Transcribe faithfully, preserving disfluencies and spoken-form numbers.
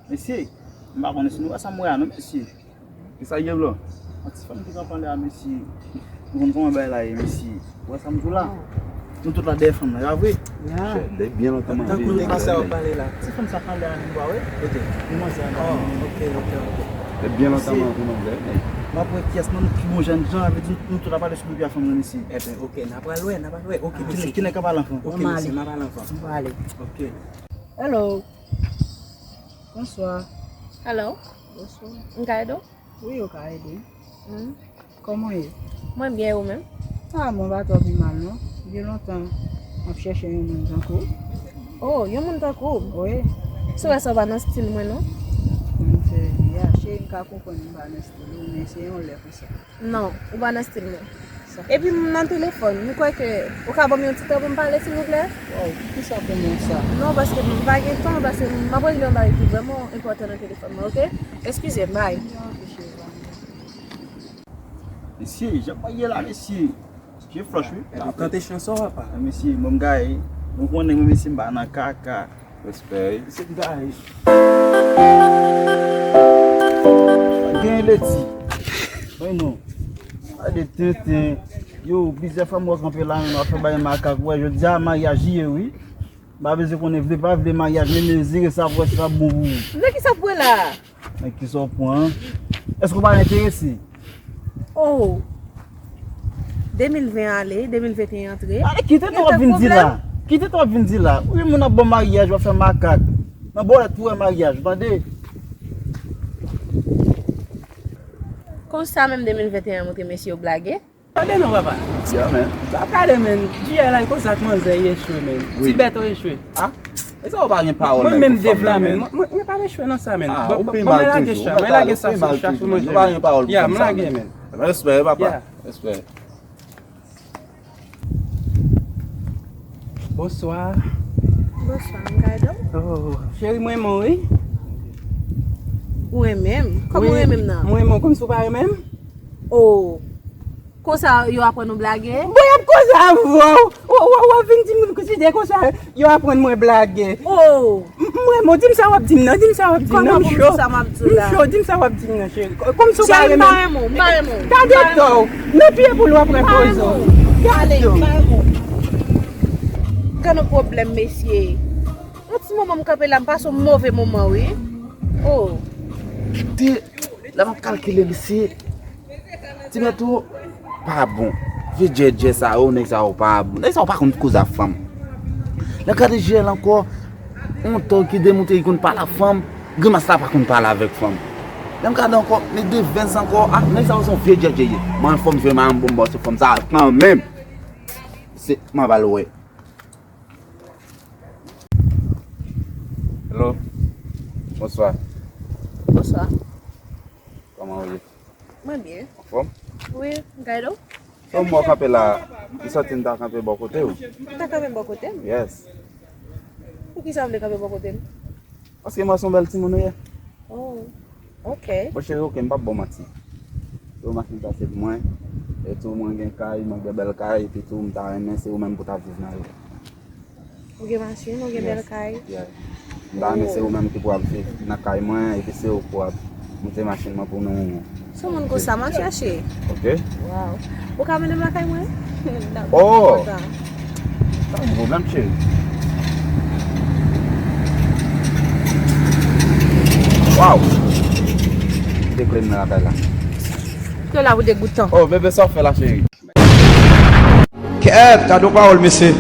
Mesye, m pa konnen si nou wè sa m wè a non, mesye. Kisa ye, bro? Yon ti fanm ki kanpe anlè a, mesye. Nou konn kòman bagay la ye, mesye. Ou wè sa m di w la? Nou tout la dèyè fanm nan, e pa vre? Ya. Chè, de byen lontan m anvi. Tankou nou pa sa w ap pale la. Ti fanm sa k anlè a, nou pa wè? Kote? Demanzè a nan. Oh, ok, ok, ok. De byen lontan m anvi manzè. M ap wè kiyès nan nou pi bon jènjan, vle di nou tout ap pale sou bouke a fanm nan, mesye. Eben, ok, n a pral wè, n a pral wè. Ok, mesye. Kilè k ap al anvan? Ok, mesye, n a pral anvan. M prale. Ok. Hello. Bonswa. Hello. Bonswa. M ka ede w? Wi, ou ka ede. Hmm. Kòman w ye? Mwen byen, e ou menm? Ah, mwen pa twò pi mal, non. Gen lontan m ap chèche yon moun tankou w. Oh, yon moun tankou w? Wi. Si w wè sa, w pa nan stil mwen, non. Kòman fè? Ya, cheri, m ka konprann m pa nan stil ou, men se yon lè konsa. Non, ou pa nan stil mwen. Epi m nan telefòn, m kwè ke ou ka ban m yon ti tan pou m pale, silvouplè? Waw, poukisa pou mwen sa? Non, paske m pa gen tan, paske m ap regle yon bagay ki vrèman enpòtan nan telefòn mwen, oke? Eskize m, bay. Mesye, jan bagay ye la, mesye. Mesye flòch, wi. Epi kante chan sa w apa. Mesye, mwen m gaye. Nou konnen mwen, mesye, m pa nan kaka. Respè, wi. Mesye m gaye. Gen leti. Wi, non. Gade tenten. Yo, plizyè fanm w ap kanpe la, menm ap fè bagay makak. Wè, jodi a, maryaj ye, wi. M pa bezwen konnen, vle pa vle, maryaj, men mezire sa pou wè si l ap bon pou ou. Nan kisa pou wè la? Nan kisa w pran? Èske w pa enterese? Oh! De mil ven ale, de mil venteyen antre. Ale, kite tan w ap vin di la. Kite tan w ap vin di la. Ou gen moun ap bon maryaj, w ap fè makak. Nan bòlèt pou wè maryaj, ou tande? Konsa menm de mil venteyen montre mesye yo blage. Tande non, papa. Yeah, man. Sa gade, men. Jiyè la, e konsa k manzè echwe, men. Wi. Ti bèt ou echwe. Ah? E sa ou pa gen pawòl menm pou fanm nan, men. Mwen menm, Dave la, men. Mwen, mwen, mwen pa echwe nan sa, men. Ah, ou pi mal toujou. Ou pi mal toujou. Mwen lage sa sou chak sou manje. Ou pa gen pawòl pou fanm sa, men. Respè, papa. Respè. Bonswa. Bonswa, m ka ede w? Oh, cheri, mwen renmen w, wi. Ou renmen m? Kòman ou renmen m nan? Mwen renmen w kòmsi w pa renmen m? Oh. Konsa yo aprann ou blage? Bon, y ap konsa avè w. Ou, ou, ou ap vin di m konsidere konsa yo aprann mwen blage. Oh. M, m renmen w, di m sa w ap di m nan, di m sa w ap di m nan, m cho. Kòman pou m di sa m ap di w la? M cho, di m sa w ap di m nan, cheri. Kòmsi w pa renmen m. Cheri, m pa renmen w, m pa renmen w. Gade to, nan pye poul w ap wè pozo. Gade to. M pa renmen w. Gade yon pwoblèm, mesye. Yon ti moman m kanpe la, m pase yon move moman, wi. Oh. Te, lè m ap kalkile, mesye. Ti mèt ou pa bon. Vye djèdjè sa yo, nèg sa yo pa bon. Nèg sa yo pa konn koze ak fanm. Lè m gade jiyè l ankò, yon tòg ki demontre li konn pale ak fanm, grimas la pa konn pale avèk fanm. Lè m gade ankò, nèg de Vens ankò, ah, nèg sa yo se yon vye djèdjè ye. Mwen fò m jwe mayon m bon bò sou fanm sa kanmenm. Se, m ap al wè. Hello. Bonswa. Bonswa. Kòman w ye? Mwen byen. Anfòm? Wi, m ka ede w? Fò m wè w kanpe la, m santi m ta kanpe bò kote w. Ou ta kanpe bò kote m? Yes. Poukisa w vle kanpe bò kote m? Paske m wè se yon bèl timoun ou ye. Oh, ok. Bon, cheri, ok, m p ap ba w manti. Se yon machin pase pou mwen. E tou, mwen gen kay, mwen gen bèl kay, epi tou, m ta renmen se ou menm pou ta viv nan yo. Ou gen machin, ou gen bèl kay? Yes. M ta renmen se ou menm ki pou ap viv nan kay mwen, epi se ou pou ap moute machin mwen pou nou. Se yon moun konsa m ap chache. Ok. Waw. Ou ka mennen m lakay mwen? Oh! Pa gen pwoblèm, cheri. Waw! Kite kle m nan lakay la. Kle la pou degoutan. Oh, bebe, sa w fè la, cheri? Kèt, gade yon pawòl, mesye.